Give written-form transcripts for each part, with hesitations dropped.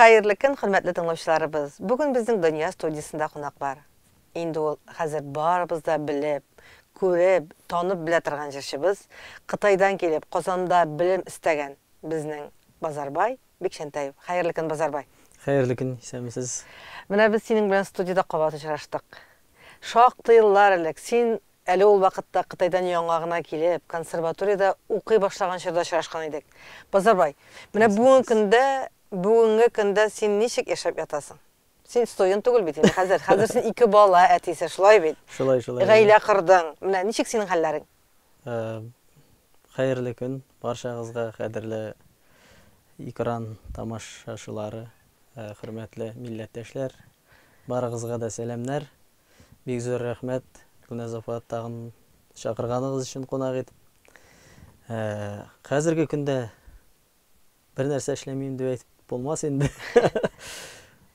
Хәерле көн, хөрмәтле тыңлаучыларыбыз! Бүген безнең Дөнья студиясендә кунаклар. Инде ул хәзер барыбыз да белеп, күреп, танып белә торган җырчыбыз, Кытайдан килеп, Казанда белем эстәгән безнең Базарбай Бикчәнтәев. Хәерле көн, Базарбай! Хәерле көн, исәнмесез! Менә без синең белән студиядә кабат очраштык. Шактый еллар элек, син әле ул вакытта Кытайдан яңа гына килеп, консерваториядә укый башлаган чорда очрашкан идек. Базарбай, менә бүгенге көндә, бүгенге көндә син ничек яшәп ятасың? Син студент түгел бит инде хәзер. Хәзер син ике бала әтисе, шулай бит? Шулай, шулай. Гаилә кордың. Менә ничек синең хәлләрең? Хәерле көн барчагызга, кадерле экран тамашачылары, хөрмәтле милләттәшләр. Барыгызга да сәламнәр. Бик зур рәхмәт, Гөлназ апа, тагын чакырганыгыз өчен кунак итеп. Хәзерге көндә бер нәрсә эшләмим дип әйтеп булмас инде.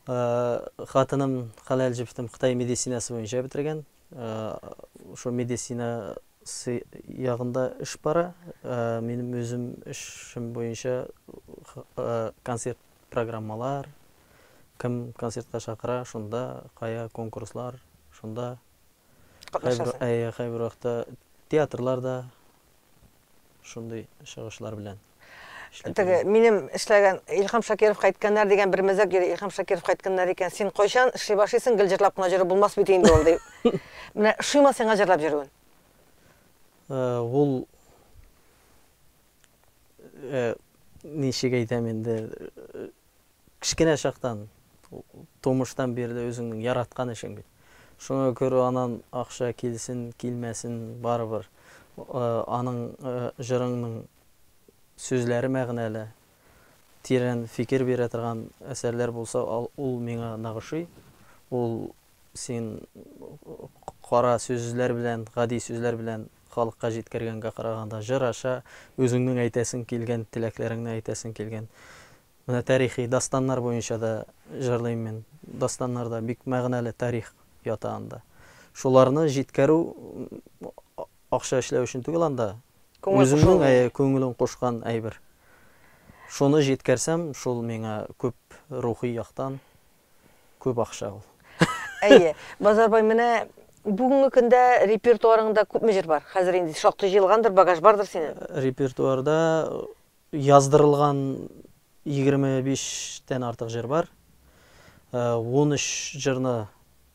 Хатыным хәләл җефетем Кытай медицинасы буенча бетергән. Шул медицина ягында эш бара. Минем үзем эшем буенча концерт программалар, кем концертка чакыра, шунда, кая конкурслар, шунда. Катнашасың. Әйе, кайбер вакытта театрларда шундый чыгышлар белән. Теге минем эшләгән Илһам Шакиров кайтканнар дигән бер мәзәк йөри. Илһам Шакиров кайтканнар икән, син кайчан эшли башлыйсың, гел җырлап кына йөреп булмас бит инде ул дип. Менә ошыймы сиңа җырлап йөрүен? Ул ничек әйтәм инде, кечкенә чактан, тумыштан бирле үзеңнең яраткан эшең бит. Шуңа күрә аннан акча килсен, килмәсен, барыбер аның җырыңның сүзләре мәгънәле, тирән фикер бирә торган әсәрләр булса, ул миңа нык ошый. Ул син кара сүзләр белән, гади сүзләр белән халыкка җиткергәнгә караганда, җыр аша үзеңнең әйтәсең килгән теләкләреңне әйтәсең килгән. Менә тарихи дастаннар буенча да җырлыйм мин. Дастаннарда бик мәгънәле тарих ята анда. Шуларны җиткерү акча эшләү өчен түгел анда. Үзеңнең әйе, күңелең кушкан әйбер. Шуны җиткерсәм, шул миңа күп рухи яктан күп акча ул. Әйе. Базарбай, менә бүгенге көндә репертуарыңда күпме җыр бар? Хәзер инде шактый җыелгандыр, багаж бардыр синең. Репертуарда яздырылган 25 тән артык җыр бар. 13 җырны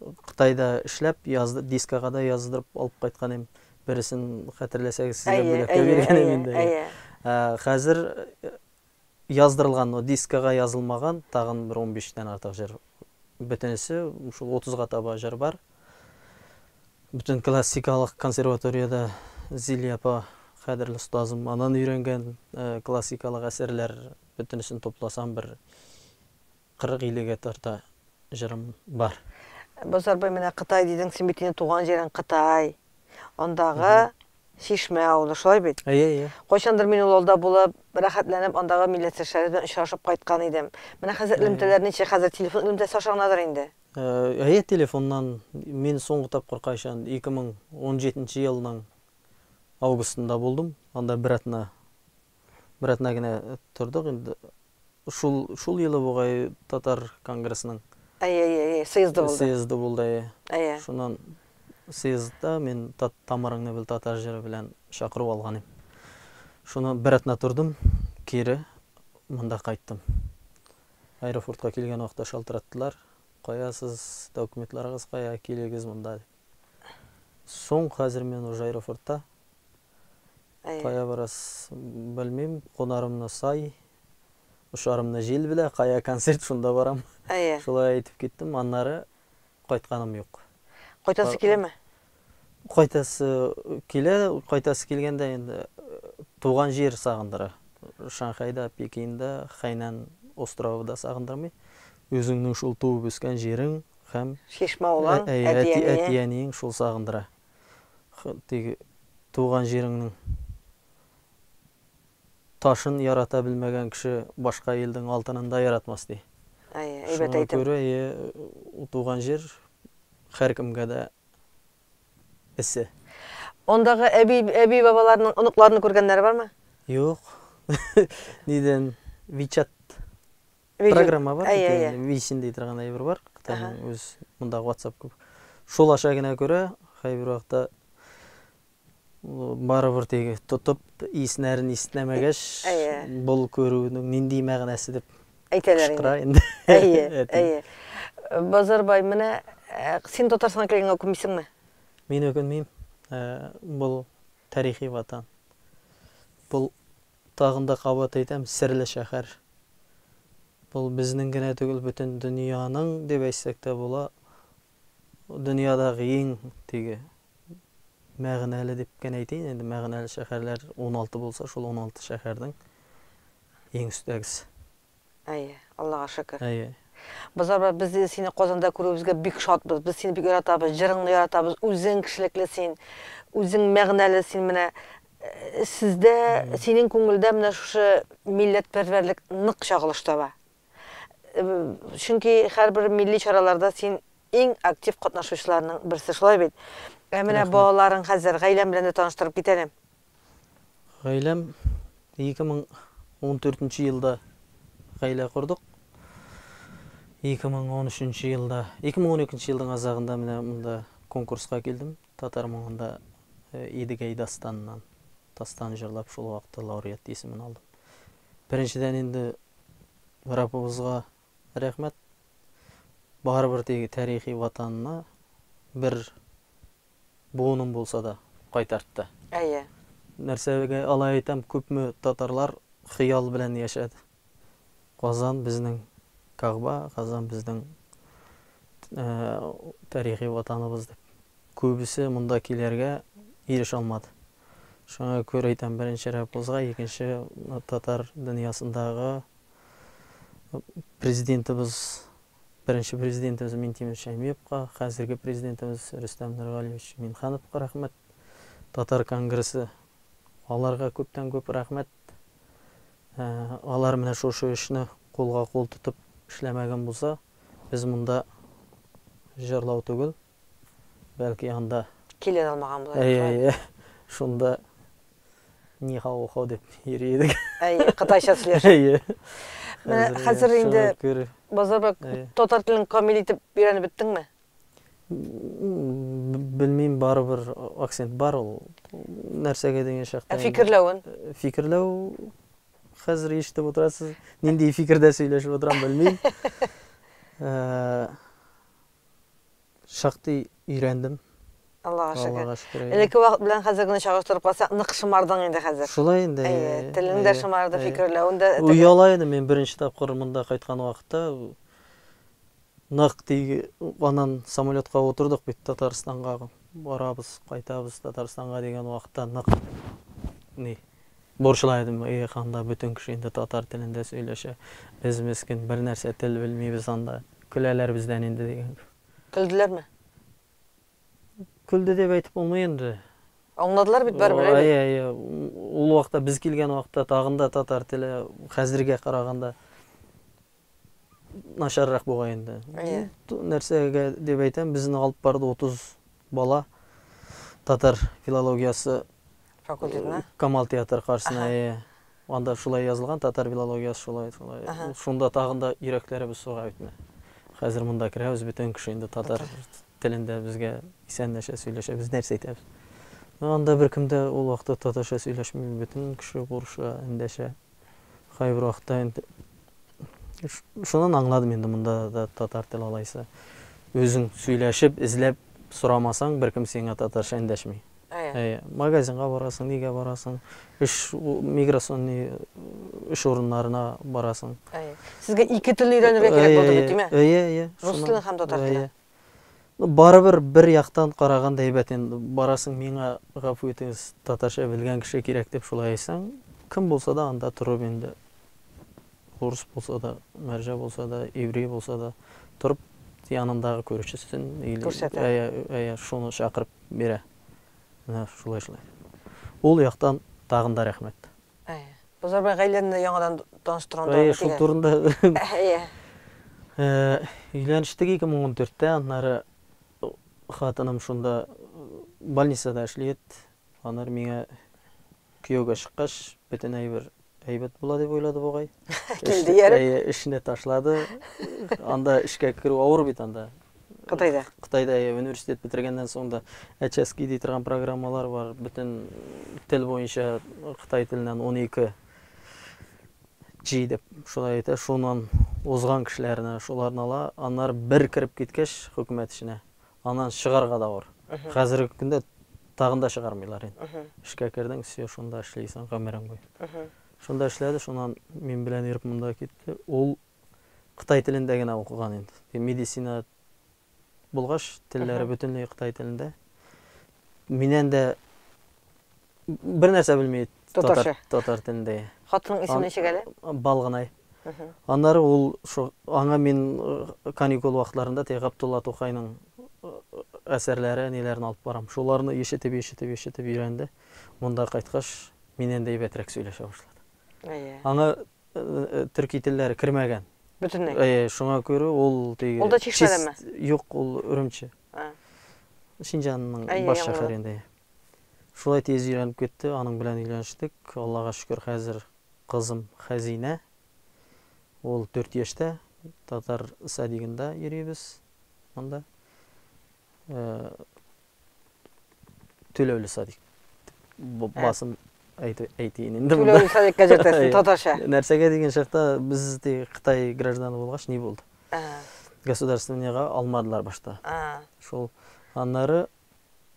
Кытайда эшләп, язды, дискага да яздырып алып кайткан идем. Бересен хәтерләсәгез, сезгә бүләккә биргән идем инде. Хәзер яздырылган, но дискага язылмаган тагын бер 15 тән артык җыр. Бөтенесе шул 30-га таба җыр бар. Бөтен классикалык консерваториядә Зилия апа, кадерле остазым, аннан өйрәнгән классикалык әсәрләр бөтенесен тупласам бер 40-50 гә тарта җырым бар. Базарбай, менә Кытай дидең, син бит инде туган җирең Кытай. Андагы Чишмә авылы, шулай бит? Әйе, әйе. Кайчандыр мин ул авылда булып, рәхәтләнеп, андагы милләттәшләр белән очрашып кайткан идем. Менә хәзер элемтәләр ничек? Хәзер телефон элемтәсе аша гынадыр инде. Әйе, телефоннан. Мин соңгы тапкыр кайчан? 2017 елның августында булдым. Анда бер атна, бер атна генә тордык инде. Шул, шул елы бугай татар конгрессының Әйе, әйе, әйе, съезды булды. Съезды булды, әйе. Әйе. Шуннан съездда мин тат, Тамырыңны бел татар җыры белән чакыру алган идем. Шуннан бер атна тордым, кире монда кайттым. Аэропортка килгән вакытта шалтыраттылар. Кая сез, документларыгыз кая, килегез монда дип. Соң хәзер мин уже аэропортта. Кая барас, белмим. Кунарымны сай, очарымны җил белә, кая концерт, шунда барам. Шулай әйтеп киттем, аннары кайтканым юк. Кайтасы киләме? Кайтасы килә, кайтасы килгәндә инде туган җир сагындыра. Шанхайда, Пекинда, Хайнан островы да сагындырмый. Үзеңнең шул туып үскән җирең һәм Чишмә авылың, әти-әниең. Әти-әниең шул сагындыра. Теге туган җиреңнең ташын ярата белмәгән кеше башка илнең алтынын да яратмас, ди. Әйе, әйбәт әйтем. Шуңа күрә, әйе, туган җир һәркемгә дә эсе. Андагы әби, әби бабаларның оныкларын күргәннәре бармы? Юк. Нидән? WeChat. Программа бар, Әйе, әйе. Висин ди торган әйбер бар. Кытайның үз мондагы WhatsApp күп. Шул аша генә күрә, кайбер вакытта барыбер теге тотып иснәрен иснәмәгәч, был күрүнең нинди мәгънәсе дип әйтәләр кычкыра инде. Әйе, әйе. Базарбай, менә син Татарстанга килгәнгә үкенмисеңме? Мин үкенмим. Бул тарихи ватан. Бул тагын да кабат әйтәм, серле шәһәр. Бул безнең генә түгел, бөтен дөньяның дип әйтсәк тә була. Дөньядагы иң теге мәгънәле дип кенә әйтәйен инде, мәгънәле шәһәрләр 16 булса, шул 16 шәһәрнең иң өстәгесе. Әйе, Аллага шөкер. Әйе. Базарбай, без сине Казанда күрүебезгә бик шатбыз. Без сине бик яратабыз, җырыңны яратабыз. Үзең кешелекле син, үзең мәгънәле син. Менә сездә, синең күңелдә менә шушы милләтпәрвәрлек нык чагылыш таба. Чөнки һәрбер милли чараларда син иң актив катнашучыларның берсе, шулай бит? Ә менә балаларың хәзер, гаиләң белән дә таныштырып кит әле. Гаиләм 2014 елда гаилә кордык. 2013 елда, 2012 елның азагында менә монда конкурска килдем. Татар моңында Идегәй дастаныннан дастан җырлап, шул вакытта лауреат исемен алдым. Беренчедән инде Раббыбызга рәхмәт. Барыбер теге тарихи ватанына бер буыным булса да кайтартты. Әйе. Нәрсәгә алай әйтәм, күпме татарлар хыял белән яшәде. Казан безнең Кәгъба, Казан безнең тарихи ватаныбыз дип. Күбесе монда килергә ирешә алмады. Шуңа күрә әйтәм, беренче Раббыбызга, икенче татар дөньясындагы президентыбыз, беренче президентыбыз Минтимер Шәймиевка, хәзерге президентыбыз Рөстәм Нургалиевич Минхановка рәхмәт. Татар конгрессы аларга күптән күп рәхмәт. Алар менә шушы эшне кулга кул тотып эшләмәгән булса, без монда җырлау түгел, бәлки анда килә алмаган була. Әйе, әйе. Шунда ни хао хо дип йөри идек. Әйе, кытайча сөйләшеп. Әйе. Менә хәзер инде Базарбай татар телен камил итеп өйрәнеп беттеңме? Белмим, барыбер акцент бар ул. Нәрсәгә дигән чакта. Ә фикерләвен? Фикерләү хәзер ишетеп утырасыз. Нинди фикердә сөйләшеп утырам, белмим. Шактый өйрәндем. Аллага шөкер. Аллага шөкер. Элекке вакыт белән хәзергене чагыштырып карасаң, нык шымардың инде хәзер. Шулай инде. Әйе, телең дә шымарды, фикерләвең дә. Ояла идем мин беренче тапкыр монда кайткан вакытта. Нык теге аннан самолетка утырдык бит Татарстанга барабыз, кайтабыз Татарстанга дигән вакытта нык ни борчыла идем. Эх, анда бөтен кеше инде татар телендә сөйләшә. Без мескен бер нәрсә тел белмибез анда. Көләләр бездән инде дигән. Көлделәрме? Көлде дип әйтеп булмый инде. Аңладылар бит барыбер, әйе. Әйе, әйе. Ул вакытта без килгән вакытта тагын да татар теле хәзергә караганда начаррак бугай инде. Әйе. Нәрсәгә дип әйтәм, безне алып барды 30 бала татар филологиясе факультетына. Камал театры каршысына, әйе. Анда шулай язылган, татар филологиясе шулай, шулай. Шунда тагын да йөрәкләребез суга бит менә. Хәзер монда керәбез, бөтен кеше инде татар телендә безгә исәнләшә, сөйләшә, без нәрсә әйтәбез? Анда беркем дә ул вакытта татарча сөйләшми, бөтен кеше урысча эндәшә. Кайбер вакытта инде шуннан аңладым инде монда да татар теле алайса. Үзең сөйләшеп, эзләп сорамасаң, беркем сиңа татарча эндәшми. Әйе. Магазинга барасың, нигә барасың, эш миграционный эш урыннарына барасың. Әйе. Сезгә ике телне өйрәнергә кирәк булды бит, димә? Әйе, әйе. Рус телен һәм татар телен. Ну, барыбер бер яктан караганда әйбәт инде. Барасың, миңа гафу итегез, татарча белгән кеше кирәк дип шулай әйтсәң, кем булса да анда торып инде урыс булса да, мәрҗә булса да, еврей булса да, торып янындагы күршесен или Күрсәтә. Әйе, әйе, шуны чакырып бирә. Менә шулай шулай. Ул яктан тагын да рәхмәт. Әйе. Базарбай гаиләне яңадан таныштырганда. Әйе, шул турында. Әйе. Өйләнештек 2014-тә, аннары хатыным шунда больницада эшли иде. Аннары миңа кияүгә чыккач, бөтен әйбер әйбәт була дип уйлады бугай. Килде ияреп. Әйе, эшне ташлады. Анда эшкә керү авыр бит анда. Кытайда. Кытайда әйе, университет бетергәннән соң да HSK ди торган программалар бар. Бөтен тел буенча кытай теленнән 12 G дип шулай әйтә. Шуннан узган кешеләрне шуларны ала. Аннары бер кереп киткәч хөкүмәт эшенә, аннан чыгарга да авыр. Хәзерге көндә тагын да чыгармыйлар инде. Эшкә кердең, все, шунда эшлисең гомерең буе. Шунда эшләде, шуннан мин белән йөреп монда китте. Ул кытай телендә генә укыган инде. Медицина булгач, телләре бөтенләй кытай телендә. Миннән дә бер нәрсә белми татар, татар телендә. Хатының исеме ничек әле? Балгынай. Аннары ул шо, аңа мин каникул вакытларында теге Габдулла Тукайның әсәрләре, ниләрен алып барам. Шуларны ишетеп, ишетеп, ишетеп өйрәнде. Монда кайткач, миннән дә әйбәтрәк сөйләшә башлады. Әйе. Аңа төрки телләре кермәгән. Бөтенләй. Әйе, шуңа күрә ул теге Ул да Чишмәдәнме? Юк, ул Үрүмче. Шинҗанның баш шәһәрендә. Шулай тиз өйрәнеп китте, аның белән өйләнештек. Аллага шөкер, хәзер кызым Хәзинә. Ул 4 яшьтә, татар садигында йөрибез монда. Түләүле садик. Басым әйтейін инде. Түләүле садикка җөртәсең, татарча. Нәрсәгә дигән чакта без Кытай гражданы булгач ни булды? Государственныйга алмадылар башта. Шул аннары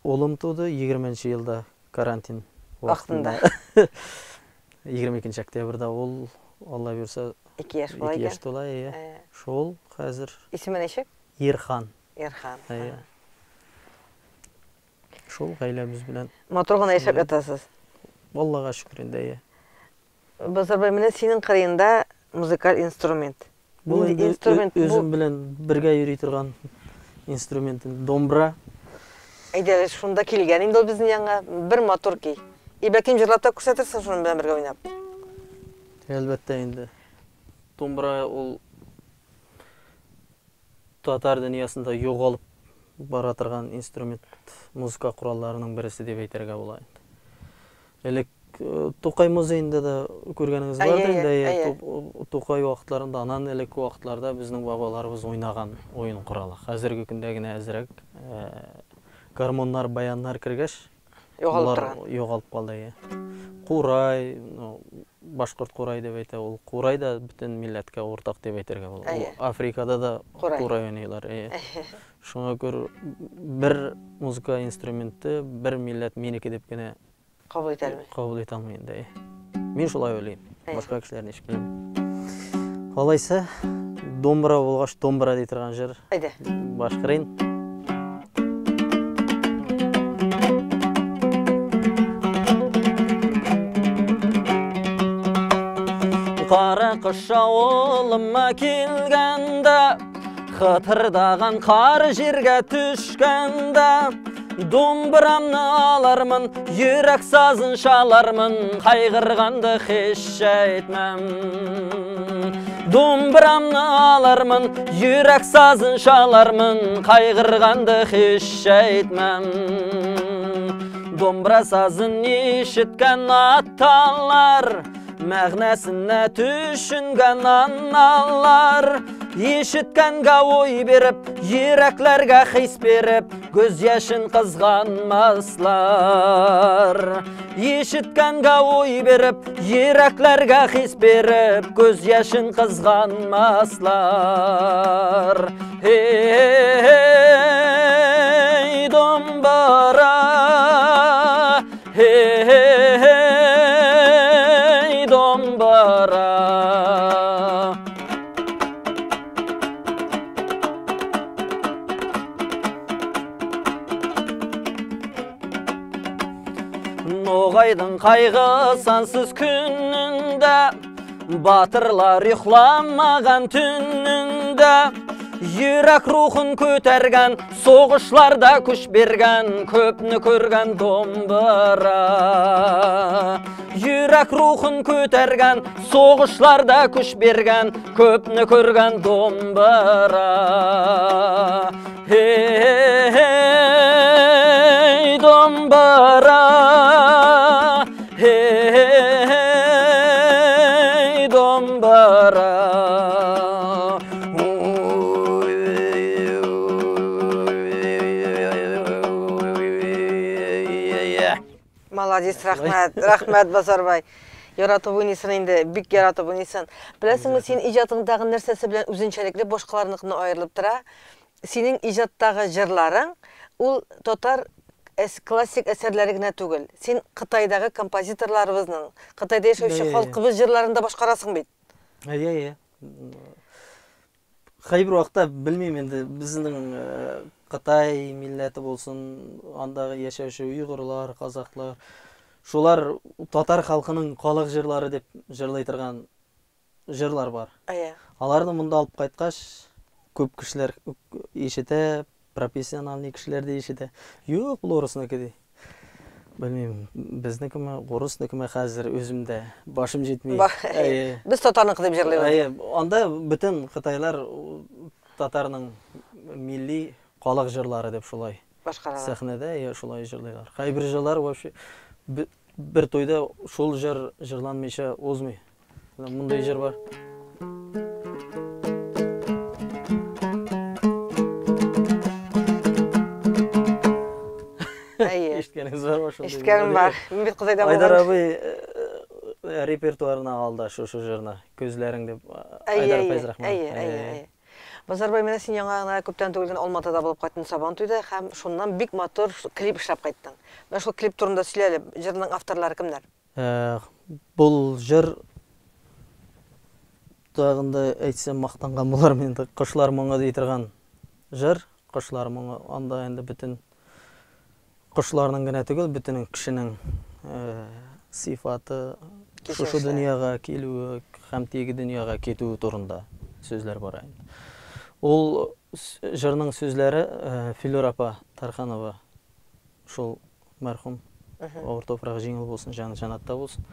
улым туды 20 елда карантин вакытында. 22 октябрьдә ул, Алла бирсә, 2 яшь була икән. 2 яшь тула, әйе. Шул хәзер. Исеме ничек? Ирхан. Ирхан. Әйе. Шул гаиләбез белән. Матур гына яшәп ятасыз. Аллага шөкер инде, әйе. Базарбай, менә синең кырыенда музыкаль инструмент. Бу инде инструмент үзем белән бергә йөри торган инструмент, домбра. Әйдә, шунда килгән инде ул безнең янга. Бер матур көй. И бәлкем җырлап та күрсәтерсең шуның белән бергә уйнап. Әлбәттә инде. Домбра ул татар дөньясында югалып бара торган инструмент, музыка коралларының берсе дип әйтергә була инде. Элек Тукай музеенда да күргәнегез бардыр инде, Тукай вакытларында, аннан элекке вакытларда безнең бабаларыбыз уйнаган уен коралы. Хәзерге көндә генә әзрәк гармоннар, баяннар кергәч, югалып торган. Югалып калды. Курай, башкорт курай дип әйтә, ул курай да бөтен милләткә уртак дип әйтергә була. Африкада да курай уйныйлар. Шуңа күрә бер музыка инструменты, бер милләт минеке дип кенә кабул итә алмый. Кабул итә алмый инде. Мин шулай уйлыйм. Башка кешеләр ничек белмим. Алайса, домбра булгач, домбра ди торган җыр. Әйдә. Башкарыйм. Кара кыш авылыма килгәндә, хытырдаган кар җиргә төшкәндә, домбырамны алармын, йөрәк сазын шалармын, кайгырганды һич әйтмәм. Домбырамны алармын, йөрәк сазын шалармын, кайгырганды һич әйтмәм. Домбра сазын ишеткән аталар, мәгънәсенә төшенгән аналар, ишеткәнгә уй биреп, йөрәкләргә хис биреп, күз яшен кызганмаслар. Ишеткәнгә уй биреп, йөрәкләргә хис биреп, күз яшен кызганмаслар. Эй, домбыра, эй, домбыра. Ноғайдың қайғы сансыз күнінде, батырлар ұйықламаған түнінде, Жүрек рухын көтәргән, соғышларда күш бергән, көпні көргән домбыра. Жүрек рухын көтәргән, соғышларда күш бергән, көпні көргән домбыра. Эй, домбыра, эй, Молодец, рәхмәт, рәхмәт, Базарбай. Яратып уйныйсың инде, бик яратып уйныйсың. Беләсеңме, син иҗатың тагын нәрсәсе белән үзенчәлекле башкаларныкыннан аерылып тора? Синең иҗаттагы җырларың ул татар классик әсәрләре генә түгел. Син Кытайдагы композиторларыбызның, Кытайда яшәүче халкыбыз җырларын да башкарасың бит. Әйе, әйе. Кайбер вакытта белмим инде, безнең Кытай милләте булсын, андагы яшәүче уйгырлар, казахлар, шулар татар халкының халык җырлары дип җырлый торган җырлар бар. Әйе. Аларны монда алып кайткач, күп кешеләр ишетә, профессиональный кешеләр дә ишетә. Юк, бу урысныкы ди. Белмим, безнекеме, урысныкымы, хәзер үзем дә башым җитми. Әйе. Без татарныкы дип җырлыйбыз. Әйе, анда бөтен кытайлар татарның милли халык җырлары дип шулай. Башкаралар. Сәхнәдә әйе, шулай җырлыйлар. Кайбер җырлар вообще бер туйда шул җыр җырланмыйча узмый. Мондый җыр бар. Әйе. Ишеткәнегез бармы шундый? Ишеткәнем бар. Мин бит Кытайда булган. Айдар абый репертуарына алды шушы җырны. Күзләрең дип. Айдар Фәйзрахманов. Әйе, әйе, әйе. Базарбай, менә син яңа гына күптән түгел генә Алматыда булып кайттың Сабан туйда һәм шуннан бик матур клип эшләп кайттың. Менә шул клип турында сөйлә әле, җырның авторлары кемнәр? Бул җыр тагын да әйтсәм мактанган булармын инде. Кошлар моңы ди торган җыр, кошлар моңы. Анда инде бөтен кошларның гына түгел, бөтен кешенең сыйфаты, шушы дөньяга килүе һәм теге дөньяга китүе турында сүзләр бара инде. Ул җырның сүзләре Филүр апа Тарханова, шул мәрхүм, авыр туфрагы җиңел булсын, җаны җәннәттә булсын.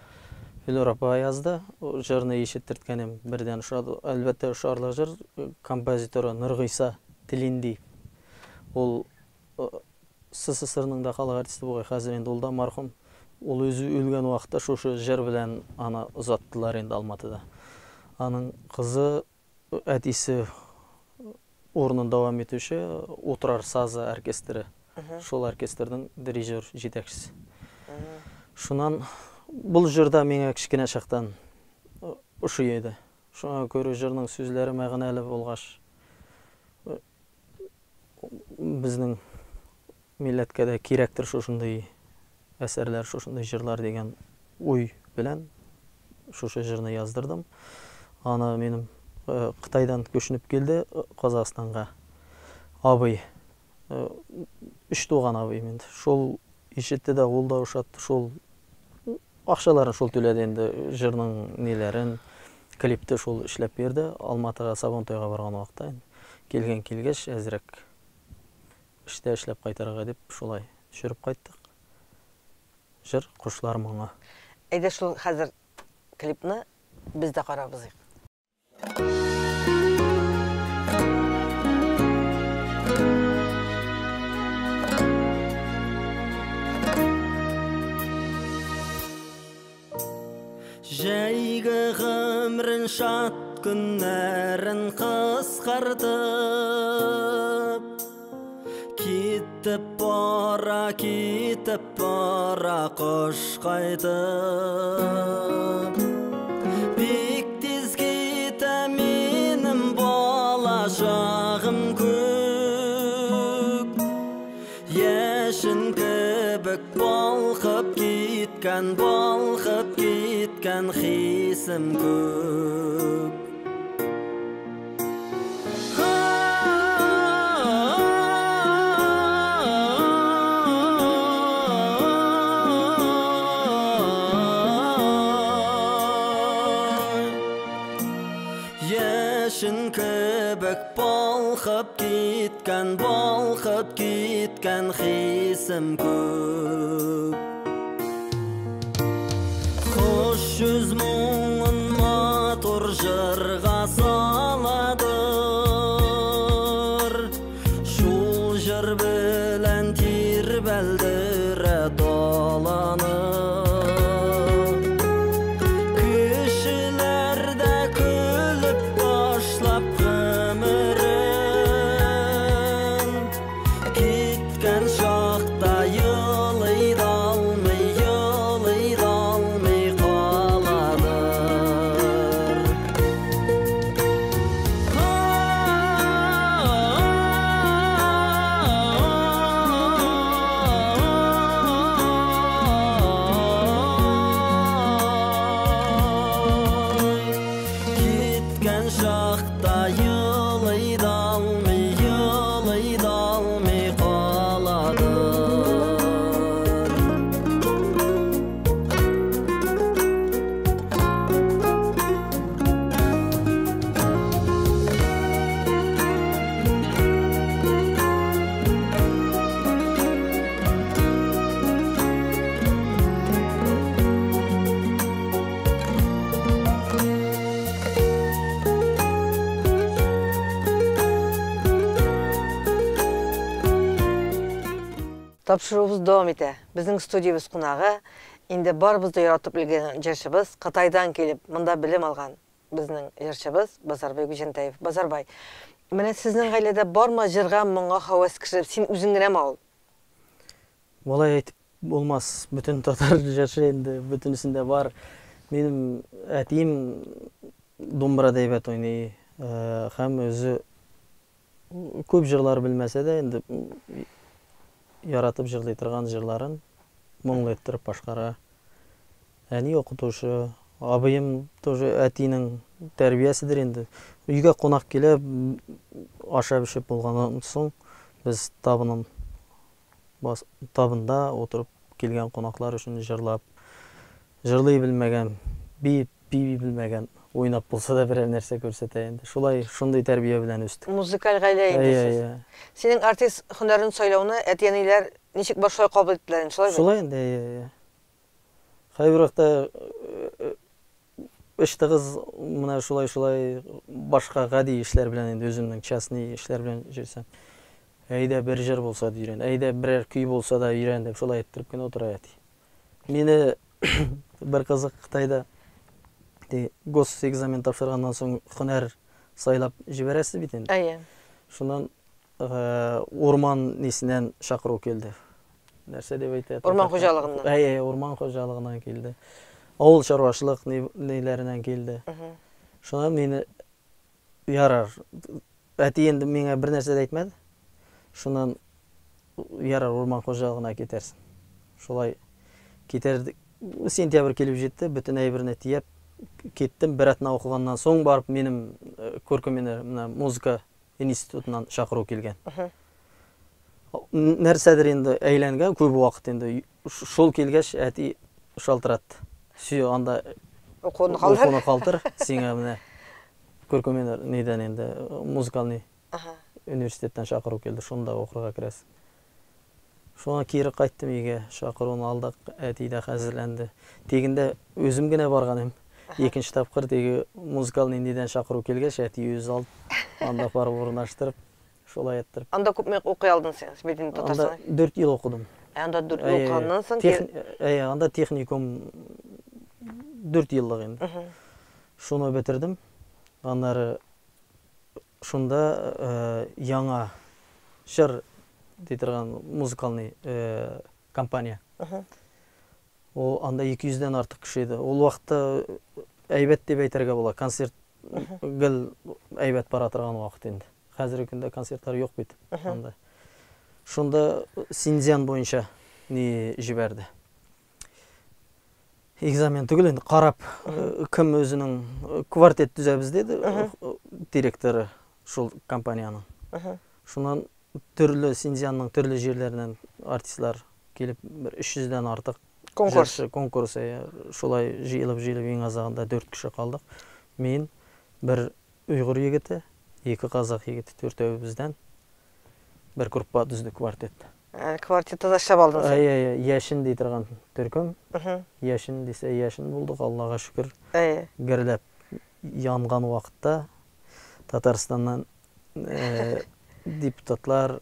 Филүр апа язды. Җырны ишеттерткәнем бердән ошады. Әлбәттә, ошарлык җыр. Композиторы Нургыйса Тилинди. Ул СССРның да халык артисты бугай, хәзер инде ул да мархум. Ул үзе үлгән вакытта шушы җыр белән аны озаттылар инде Алматыда. Аның кызы, әтисе урынын дәвам итүче Утрар сазы оркестры. Шул оркестрның дирижер җитәкчесе. Шуннан бу җырда миңа кечкенә чактан ошый иде. Шуңа күрә җырның сүзләре мәгънәле булгач, безнең милләткә дә кирәктер шушындый әсәрләр, шушындый җырлар дигән уй белән шушы җырны яздырдым. Аны минем Кытайдан күченеп килде Казахстанга абый. Өч туган абыем инде. Шул ишетте дә, ул да ошатты, шул акчаларын шул түләде инде, җырның ниләрен, клипты шул эшләп бирде. Алматыга Сабантуйга барган вакытта инде. Килгән килгәч, әзрәк эштә эшләп кайтырга дип шулай төшереп кайттык. Җыр Кошлар моңы. Әйдә шул хәзер клипны без дә карап узыйк. Җәйге гомрен шат көннәрен кыскартып, китеп бара, китеп бара кош кайтып. Бик тиз китә минем бала чагым күк, яшен кебек балкып киткән, балкып киткән хисем күк. Яшен кебек балкып киткән, балкып киткән хисем күк. Хуш сүз моңын матур җырга саладыр, шул җыр белән тирбәлдерә даланы. Кешеләр дә көлеп ташлап гомерен, киткән чакта елый да алмый, Тапшыруыбыз дәвам итә. Безнең студиябез кунагы, инде барыбыз да яратып өлгергән җырчыбыз, Кытайдан килеп, монда белем алган безнең җырчыбыз Базарбай Гүҗәнтәев. Базарбай, менә сезнең гаиләдә бармы җырга, моңга һәвәс кеше, син үзең генәме ул? Болай әйтеп булмас, бөтен татар җырчы инде, бөтенесендә бар. Минем әтием думбрада әйбәт уйный, һәм үзе Күп җырлар белмәсә дә, инде яратып җырлый торган җырларын моңлы иттереп башкара. Әни укытучы, абыем тоже әтинең тәрбияседер инде. Өйгә кунак килә, ашап-эчеп булганнан соң без табынын табында утырып килгән кунаклар өчен җырлап, җырлый белмәгән, биеп, бии белмәгән, уйнап булса да берәр нәрсә күрсәтә инде. Шулай, шундый тәрбия белән үстек. Музыкаль гаилә инде Әйе, сез. әйе. Синең артист һөнәрен сайлауны әти-әниләр ничек бар шулай кабул иттеләр инде, шулай бит? Шулай инде, әйе, әйе. Кайбер вакытта эш тыгыз, менә шулай-шулай башка гади эшләр белән инде үземнең частный эшләр белән йөрсәм. Әйдә бер җыр булса да өйрән, әйдә берәр көй булса да өйрән дип шулай әйттереп кенә утыра әти. Мине бер кызык Кытайда ди госэкзамен тапшырганнан соң һөнәр сайлап җибәрәсез бит инде. Әйе. Шуннан урман нисеннән чакыру килде. Нәрсә дип әйтә? Урман хуҗалыгыннан. Әйе, урман хуҗалыгыннан килде. Авыл шаруашылык ниләреннән килде. Шуннан мине ярар. Әти инде миңа бер нәрсә дә әйтмәде. Шуннан ярар, урман хуҗалыгына китәрсең. Шулай китәр. Сентябрь килеп җитте, бөтен әйберне төяп киттем. Бер атна укыганнан соң барып минем күркеменә менә музыка институтыннан чакыру килгән. Нәрсәдер инде әйләнгән, күп вакыт инде. Шул килгәч, әти шалтыратты. Все, анда укуны калдыр. Укуны калдыр, сиңа менә күркеменә нидән инде музыкальный университеттан чакыру килде, шунда укырга керәсең. Шуңа кире кайттым өйгә, чакыруны алдык, әти дә хәзерләнде. Тегендә үзем генә барган идем. Икенче тапкыр теге музыкальный нидән чакыру килгәч, әти үзе алып, анда барып урнаштырып, шулай иттереп. Анда күпме укый алдың син? Син бит инде Татарстан. Анда 4 ел укыдым. Ә анда 4 ел укыганнан соң Әйе, анда техникум 4 еллык инде. Шуны бетердем. Аннары шунда яңа җыр ди торган музыкальный компания. Ул анда 200 дән артык кеше иде. Ул вакытта әйбәт дип әйтергә була. Концерт гел әйбәт бара торган вакыт инде. Хәзерге көндә концертлар юк бит анда. Шунда Синьцзян буенча ни җибәрде. Экзамен түгел инде, карап, кем үзенең квартет төзәбез диде, директоры шул компаниянең. Шуннан төрле Синьцзянның төрле җирләреннән артистлар килеп, бер 300 дән артык конкурс. Җырчы, конкурс, әйе, шулай җыелып-җыелып иң азагында 4 кеше калдык. Мин, бер уйгыр егете, ике казах егете, дүртәвебездән бер группа төздек квартет. Квартетта да эшләп алдың син. Әйе, әйе, Яшен ди торган төркем. Яшен дисә, Яшен булдык, Аллага шөкер. Әйе. Гөрләп янган вакытта Татарстаннан депутатлар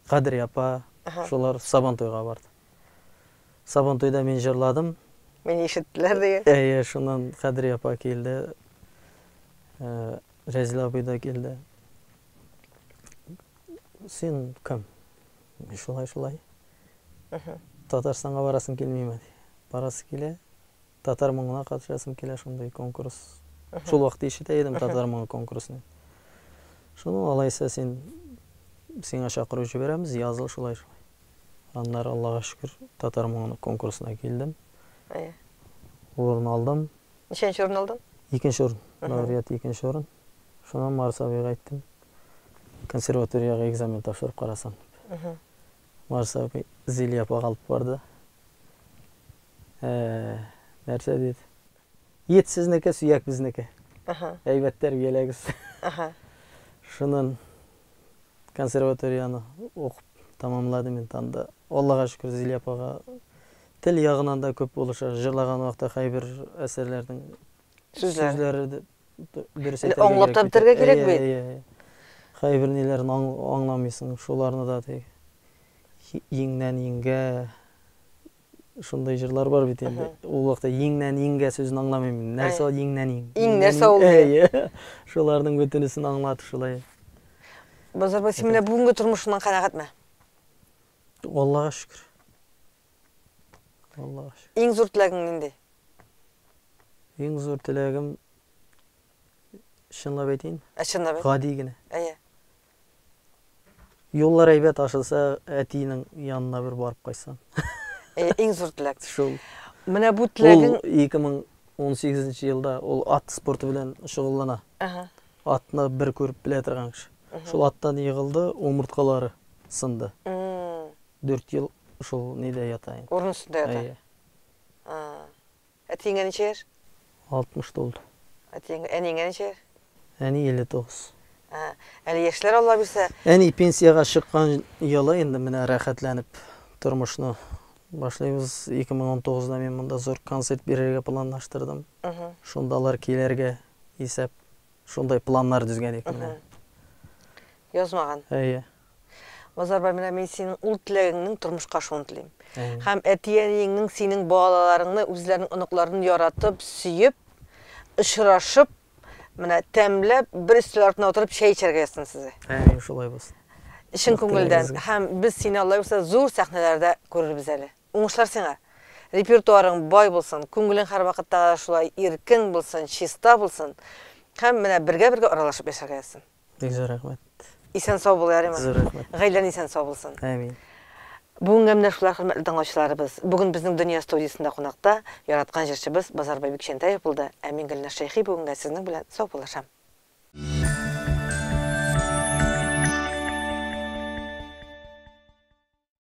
Кадрия апа, шулар Сабантуйга барды. Сабантуйда мин җырладым. Мине ишеттеләр дигән. Әйе, шуннан Кадрия апа килде. Рәзил абый да килде. Син кем? Шулай, шулай. Татарстанга барасың килмиме? Барасы килә. Татар моңына катышасым килә, шундый конкурс. Шул вакытта ишетә идем татар моңы конкурсын. Шуны алайса син сиңа чакыру җибәрәбез, языл шулай шулай. Аннары Аллага шөкер, татар моңы конкурсына килдем. Әйе. Урын алдым. Ничәнче урын алдың? Икенче урын. Лауреат икенче урын. Шуннан Марс абыйга әйттем. Консерваториягә экзамен тапшырып карасам дип. Марс абый Зилия апага алып барды. Нәрсә диде? Ет сезнеке, сөяк безнеке. Әйбәт тәрбияләгез. Шуннан консерваторияне укып тәмамладым инде анда. Аллага шөкер, Зилия апага тел ягыннан да күп булыша. Җырлаган вакытта кайбер әсәрләрнең сүзләре дөрес әйтергә Аңлап та бетерергә кирәк бит. Кайбер ниләрен аңламыйсың, шуларны да теге. Иңнән иңгә шундый җырлар бар бит инде. Ул вакытта иңнән иңгә сүзен аңламыйм мин. Нәрсә ул иңнән иң? Иң нәрсә ул? Әйе. Шуларның бөтенесен аңлатып шулай. Базарбай, син менә бүгенге тормышыңнан канәгатьме? Аллага шөкер. Аллага шөкер. Иң зур теләгең нинди? Иң зур теләгем чынлап әйтейме? Ә чынлап әйт. Гади генә. Әйе. Юллар әйбәт ачылса, әтинең янына бер барып кайтсам. Әйе, иң зур теләк. Шул. Менә бу теләгең Ул 2018 елда ул ат спорты белән шөгыльләнә. Ага. Атны бер күреп белә торган кеше. Шул аттан егылды, умырткалары сынды. 4 ел шул нидә ята инде. Урын өстендә ята. Әйе. Әтиеңә ничә яшь? 60 тулды. Әтиеңә, әниеңә ничә яшь? Әни 59. Ә, әле яшьләр Алла бирсә. Әни пенсиягә чыккан елы инде менә рәхәтләнеп тормышны башлыйбыз. 2019-да мин монда зур концерт бирергә планлаштырдым. Шунда алар килергә исәп. Шундай планнар төзгән идек менә. Язмаган. Әйе. Базарбай, менә мин синең ул теләгеңнең тормышка ашуын телим. Әмин. Һәм әти-әниеңнең синең балаларыңны, үзләренең оныкларын яратып, сөеп, очрашып, менә тәмләп, бер өстәл артына утырып чәй эчәргә язсын сезгә. Әмин, шулай булсын. Чын күңелдән. Теләгегезгә. Һәм без сине, Алла бирсә, зур сәхнәләрдә күрербез әле. Уңышлар сиңа! Репертуарың бай булсын, күңелең һәрвакытта да шулай иркен булсын, чиста булсын. Һәм менә бергә-бергә аралашып яшәргә язсын. Бик зур рәхмәт. Исән-сау бул, ярыймы? Зур рәхмәт. Гаиләң исән-сау булсын. Әмин. Бүгенгә менә шулар, хөрмәтле тыңлаучыларыбыз. Бүген безнең Дөнья студиясендә кунакта яраткан җырчыбыз Базарбай Бикчәнтәев булды. Ә мин Гөлназ Шәйхи бүгенгә сезнең белән саубуллашам.